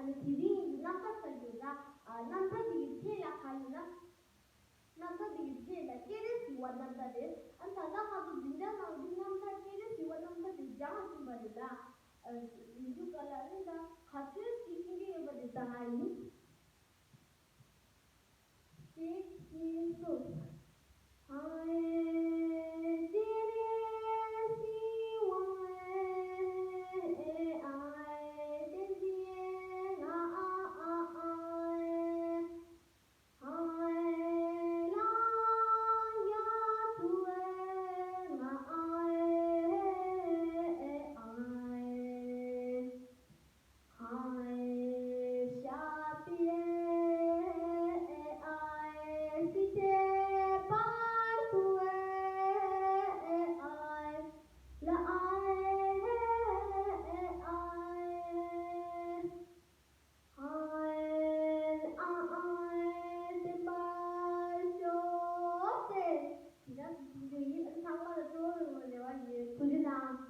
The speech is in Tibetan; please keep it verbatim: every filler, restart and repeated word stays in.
དེ་རིང་གི་རྣམ་ཐར་ལྟ་རྒྱུ་ལ། ཨ། རྣམ་ཐར་འདི་གི་ཕྲད་ལ་ག་ཡིན་ན། རྣམ་ཐར་འདི་གི་ཕྲད་ལ་སྤྱན་རས་གཟིགས་པ་རྣམ་ཐར་རེད། ཨ། ད་ལྟ་ང་ཚོ་འཛིན་གྲྭ་ནང་གི་རྣམ་ཐར་སྤྱན་རས་གཟིགས་པ་རྣམ་ཐར་དེ་སྦྱང་བཞིན་པ་རེད་ལ། ཨ། ཡིན་རྒྱུ་ག་ལ་རེད་ལ། ག་ཚོད་ཅིག་ཤེས་ཀྱི་ཡོད་པ་དེ་ད་ང་ཡིན། གཅིག་གཉིས་གསུམ།